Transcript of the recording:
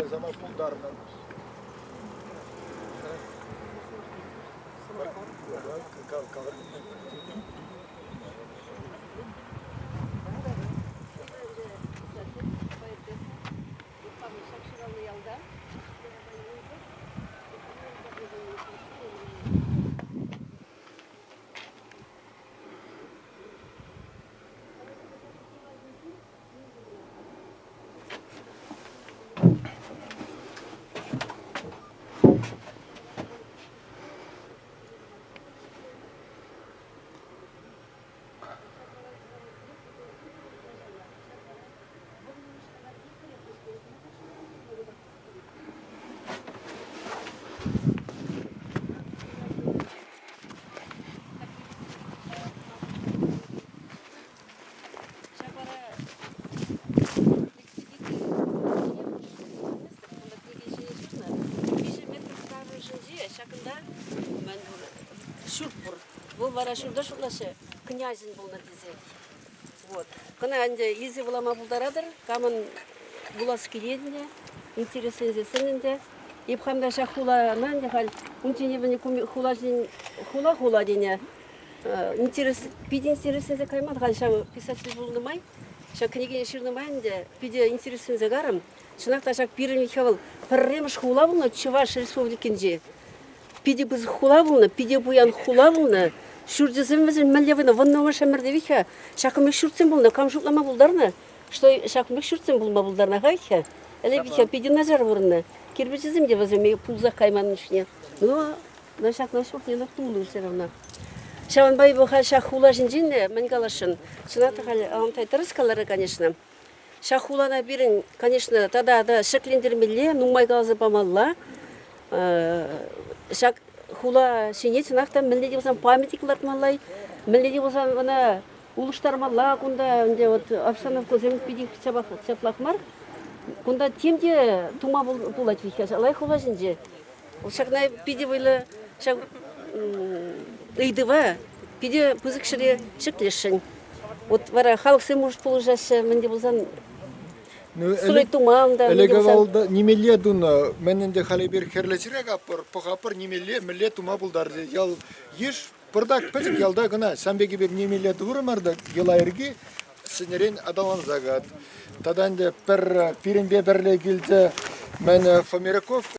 Сама пултарнӑ. Ҫак ҫуралнӑ ялта. Ҫак вара ҫакӑнта мӗн пур ҫурт пур. Вӑл вара ҫурта шутлаҫҫӗ князӗн пулнӑ тесе. Вот. Кӑна ӗнтӗ илсе вулама пултаратӑр. Камӑн вулас килет ӗнтӗ, интересленсессӗн ӗнтӗ. Эп хам та ҫак хулана ӗнтӗ халь унччен эпӗ хула хула-хула тенӗ. Интерес, питӗ интересленсе кайман халь ҫав писатель пулнӑ май, ҫак кӗнекене ҫырнӑ май ӗнтӗ питӗ интересленсе карӑм. Чӑнах та ҫак пирӗн вӑл пӗрремӗш хула пулнӑ Чӑваш Республикинчи. Питӗ пысӑк хула пулнӑ, питӗ пуян хула пулнӑ. Ҫурчӗсем вӗсен мӗнле вӑйнӑ? Вуннӑмӗш ӗмӗрте вит-ха ҫакӑн пек ҫуртсем пулнӑ. Кам шутлама пултарнӑ, что ҫакӑн пек ҫуртсем пулма пултарнӑ ха Ӗлӗк вит-ха питӗ начар пурӑннӑ. Кирпӗчӗсем те вӗсем пулсах кайман чухне. Ну, Но ҫакна ҫуртне тунӑ все равно. Ҫавӑнпа эпӗ халь ҫак хула ҫинчен те мӗн каласшӑн. Чӑнах та халь Алантай тӗрӗс каларӗ, конечно. Ҫак хулана пирӗн, конечно, тата та ҫӗклентермелле, нумай каласа памалла. Ҫак хула ҫине чӑнах та мӗнле те пулсан памятник лартмалла, мӗнле те пулсан ӑна улӑштармалла кунта ӗнтӗ вот обстановкӑсем питех чаплах мар. Кунта тем те тума пулать вит-ха лайӑх хула ҫинче. Ҫакна питӗ вӑйлӑ ҫак ыйтӑва питӗ пысӑк ҫӗре ҫӗклесшӗн. Вот вара халӑхсем может пулӑшаҫҫӗ, мӗн те пулсан строить тума унта. Ӗлӗк авал нимелле тунӑ. Мӗн ӗнтӗ халь эпир хӗрлӗ чирек аппӑр, пӑхаппӑр нимелле, мӗнле тума пултарчӗ. Ял йыш пӑртак пӗчӗк ялта кӑна. Ҫавӑн пек эпир нимелле турӑмӑр та йӑла-йӗрки ҫӗнӗрен аталанса каять. Тата ӗнтӗ пӗр пирӗнпе пӗрле килчӗ мӗн Фомиряков.